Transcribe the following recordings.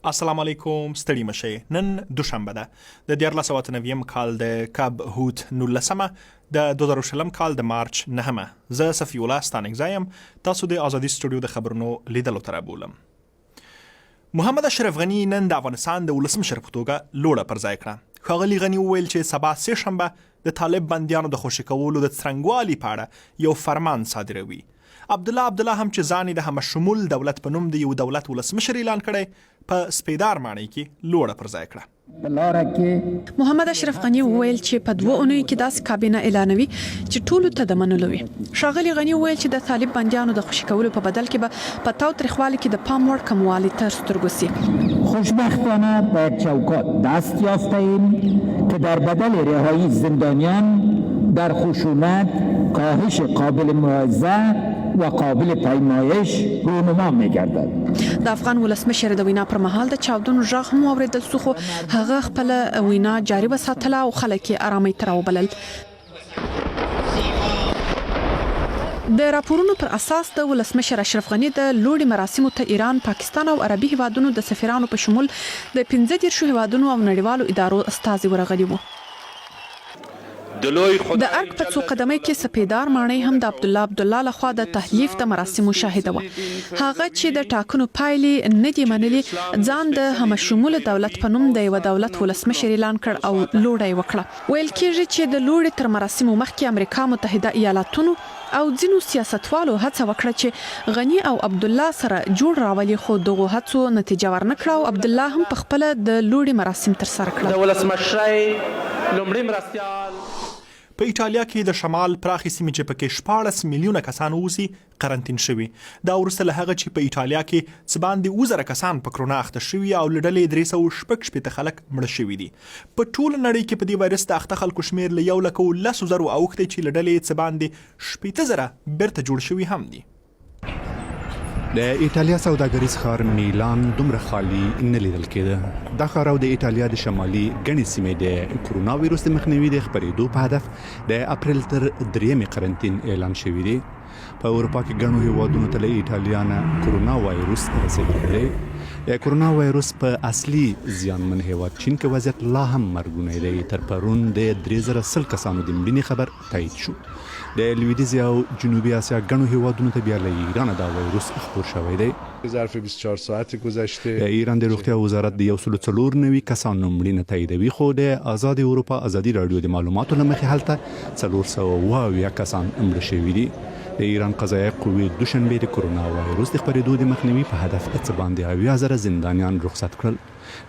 السلام علیکم ستړي مشه نن دوشنبه ده د 1498 کال د کب حوت 19مه د 2020 کال د مارچ 9مه زه صفی الله ستانکزی یم تاسو د ازادي سټوډیو د خبرونو لیدلو ته رابولم محمد اشرف غني نن د افغانستان د ولسمشر په توګه لوړه پر ځای کړه ښاغلي غني وویل چې سبا سه شنبه د طالب بندیانو د خوشې کولو د څرنګوالي په اړه یو فرمان صادروي عبدالله عبدالله هم چې ځان یې د همه شمول دولت په نوم د یو دولت ولسمشر اعلان کړی، په سپیدار ماڼۍ کې لوړه پر ځای کړه. په لاره کې. محمد اشرف غني وویل چې په دوو اونیو کې داسې کابینه اعلانوي چې ټولو ته د منلو وي. ښاغلي غني وویل چې د طالب بندیانو د خوشې کولو په بدل کې به په تاوتریخوالي کې د پام وړ کموالی تر سترګو شي. خوشبختانه به یک چوکات دست یافته ایم که در بدل رهایی زندانیان در خشونت کاهش قابل ملاحظه و قابل پیمایش رونما می‌گردد. د افغان ولسمشر د وینا پر مهال د چاودنو غږ هم واورېدل شو، خو هغه خپله وینا جاري وساتله او خلک یې ارامۍ ته راوبلل. د راپورونو پر اساس د ولسمشر اشرف غني د لوړې مراسمو ته ایران، پاکستان او عربي هېوادونو د سفیرانو په شمول د 35 هېوادونو او نړیوالو ادارو استازي ورغلي وو. د ارګ په څو قدمۍ کې سپېدار ماڼۍ هم د عبدالله عبدالله له خوا د تحلیف د مراسمو شاهده وه. هغه چې د ټاکنو پایلې نه دي منلي، ځان د همه شموله دولت په نوم د یوه دولت ولسمشر اعلان کړ او لوړه یې وکړه. ویل کېږي چې د لوړې تر مراسمو مخکې امریکا متحده ایالاتونو او ځینو سیاستوالو هڅه وکړه چې غني او عبدالله سره جوړ راولي خو دغو هڅو نتیجه ورنه کړه او عبدالله هم په خپله د لوړې مراسم ترسره کړل. د ولسمشرۍ لومړي مرستیال. په ایټالیا کې د شمال پراخې سیمې چې پکې 16 میلیونه کسان اوسي، قرنطین شوي. دا وروسته له هغه چې په ایټالیا کې څه باندې 7000 کسان په کرونا اخته شوي او له ډلې یې 366 خلک مړه شوي دي. په ټوله نړۍ کې په دې وایرس د اخته خلکو شمېر له یو لک او لسو زرو اوښتی چې له ډلې یې څه باندې 60 زره بیرته جوړ شوي هم دي. د ایټالیا سوداګریز ښار میلان دومره خالي نه لیدل کېده. دا ښار او د ایټالیا د شمالي ګڼې سیمې د کرونا ویروس د مخنیوي د خپرېدو په هدف د اپریل تر درېیمې قرنطین اعلان شوي دي. په اروپا کې ګڼو هیوادونو ته له ایټالیا نه کرونا وایروس رسېدلی دی. د کرونا وایروس په اصلي زیانمن هیواد چین کې وضعیت لا هم مرګونی دی. تر پرون د 3100 کسانو د مړینې خبر تایید شو. د لویدیځې او جنوبي اسیا ګڼو هیوادونو ته بیا له ایرانه دا وایروس خپور شوی دی. ظرف 24 ساعت گذشته. د ایران د روغتیا وزارت د 194 کسانو مړینه تاییدوي، خو د ازادې اروپا ازادي راډیو د معلوماتو له مخې هلته 477 کسان مړه شوي دي. د ایران قضایه قوې دوشنبه د کرونا وایروس د خپرېدو د مخنیوي په هدف څه باندې 70 زره زندانیان رخصت کړل.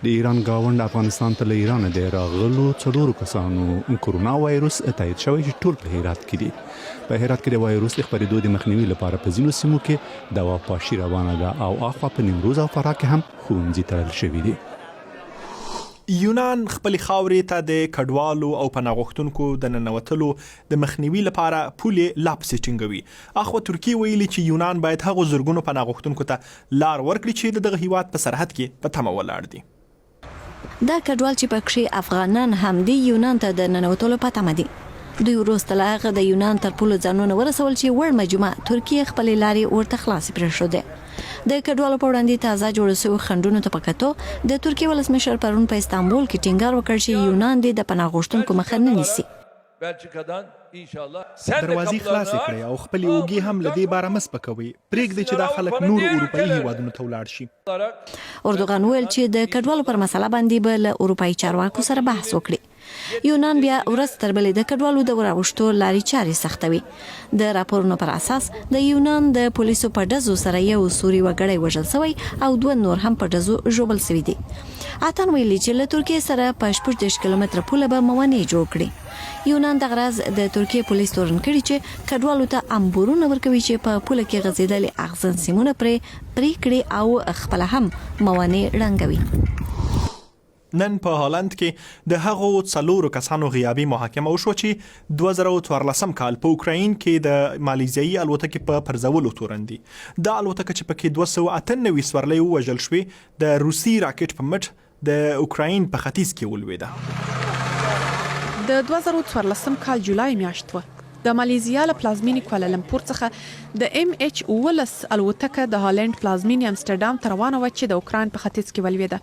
د ایران ګاونډ افغانستان ته له ایرانه د راغلو څلورو کسانو کرونا وایروس تایید شوی چې ټول په هرات کې دي. په هرات کې د وایروس د خپرېدو د مخنیوي لپاره په ځینو سیمو کې دوا پاشي روانه ده او اخوا په نیمروز او فراه کې هم ښوونځي تړل شوي دي. یونان خپلې خاورې ته د کډوالو او پناه غوښتونکو د ننوتلو د مخنیوي لپاره پولې لا پسې ټینګوي. اخوا ترکیې ویلي چې یونان باید هغو زرګونو پناه غوښتونکو ته لار ورکړي چې د دغه هیواد په سرحد کې په تمه ولاړ دي. دا کډوال چې پکښې افغانان هم دي، یونان ته د ننوتلو په تمه دي. دوی وروسته له هغه د یونان تر پولو ځانونه ورسول چې وړمه جمعه ترکیې خپلې لارې ورته خلاصې پرېښودې. د کډوالو په وړاندې تازه جوړو شویو خنډونو ته په کتو د ترکیې ولسمشر پرون په استانبول کې ټینګار وکړ چې یونان دې د پناه غوښتونکو مخه نه نیسي. دروازې خلاصې کړئ او خپلې اوږې هم له دې باره مه سپکوئ، پرېږدئ چې دا خلک نورو اروپايي هېوادونو ته ولاړ شي. اردوغان وویل چې د کډوالو پر مسله باندې به له اروپايي چارواکو سره بحث وکړي. یونان بیا ورځ تر بلې د کډوالو د وراوښتو لارې چارې سختوي. د راپورونو پر اساس د یونان د پولیسو په ډزو سره یو سوري وګړی وژل شوی او دوه نور هم په ډزو ژوبل شوي دي. اتن ویلي چې له ترکیې سره په 36 کیلومتره پوله به موانع جوړ کړي. یونان دغه راز د ترکیې پولیس تورن کړي چې کډوالو ته امبورونه ورکوي چې په پوله کې غځېدلې اغزن سیمونه پرې پرې کړي او خپله هم موانع ړنګوي. نن په هالند کې د هغو څلورو کسانو غیابي محاکمه وشوه چې 2014 کال په اوکراین کې د مالیزیایي الوتکې په پرځولو تورن دي. دا الوتکه چې پکې 298 سورلۍ ووژل شوې، د روسي راکټ په مټ د اوکراین په ختیځ کې ولوېده. د 2014 کال جولای میاشت وه. د مالیزیا له پلازمینې کوالالمپور څخه د ایم ایچ 17 الوتکه د هالنډ پلازمینې امسټرډام ته روانه وه چې د اوکراین په ختیځ کې ولوېده.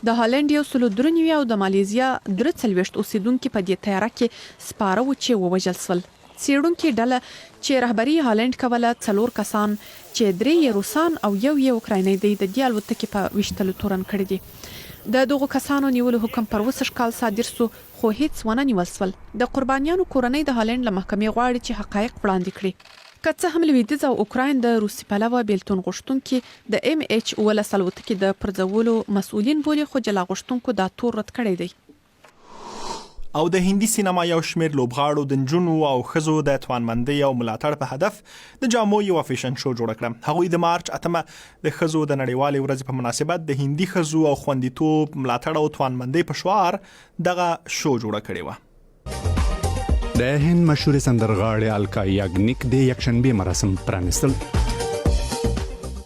د هالنډ یو سلو درنوي او د مالیزیا 43 اوسېدونکي په دې طیاره کې سپاره وو چې ووژل شول. څېړونکې ډله چې رهبري یې هالنډ کوله، څلور کسان چې درې یې روسان او یو یې اوکراینی دی، د دې الوتکې په ویشتلو تورن کړي دي. د دغو کسانو نیولو حکم پروسږکال صادر شو، خو هیڅ ونه نیول شول. د قربانیانو کورنۍ د هالنډ له محکمې غواړي چې حقایق وړاندې کړي. که څه هم لویدیځ او اوکراین د روسي پلوه بیلتون غوښتونکي د ایم ایچ 17 الوتکې د پرځولو مسؤلین بولي، خو جلا غوښتونکو دا تور رد کړی دی. او د هندي سینما یو شمېر لوبغاړو د نجونو او ښځو د توانمندۍ او ملاتړ په هدف د جامو یوه فیشن شو جوړه کړه. هغوی د مارچ اتمه د ښځو د نړیوالې ورځې په مناسبت د هندي ښځو او خوندیتوب، ملاتړ او توانمندۍ په شعار دغه شو جوړه کړې وه. د هند مشهورې سندرغاړې الکا یاګنیک د یکشنبې مراسم پرانیستل.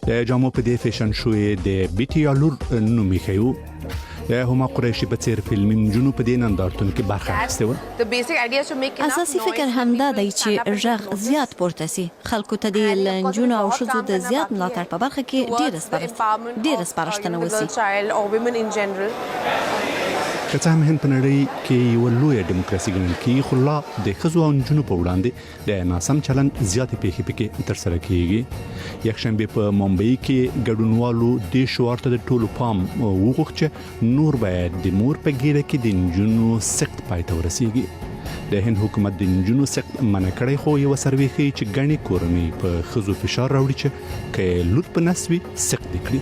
د جامو په دې فیشن شو د بیټي یا لور نوم ایښی و. د هما قریشي په څیر فلمي نجونو په دې نندارتون کې برخه اخیستې وه. اساسي فکر همدا دی چې ږغ زیات پورته شي، خلکو ته دې له نجونو او ښځو د زیات ملاتړ په برخه کې ډېره سپارښتنه وشي. که څه هم هند په نړۍ کې یوه لویه ډیموکراسي ګڼل کېږي، خو لا د ښځو او نجونو په وړاندې د ناسم چلند زیاتې پیښې پکې ترسره کیږي. یکشنبه په ممبئی کې ګډونوالو دې شعار ته د ټولو پام وغوښت چې نور باید د مور په ګیډه کې د نجونو سقط پای ته ورسیږي. د هند حکومت د نجونو سقط منع کړی، خو یوه سروې ښيي چې ګڼې کورنۍ په ښځو فشار راوړي چې که یې لور په نس وي سقط دې کړي.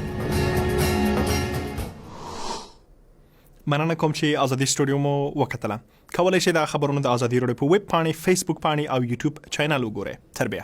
مننه کوم چې ازادي سټوډیو مو وکتله. کولای شئ دا خبرونه د ازادي راډیو په ویب پاڼې، فیسبوک پاڼې او یوټیوب چینل وګورئ. تر بیا.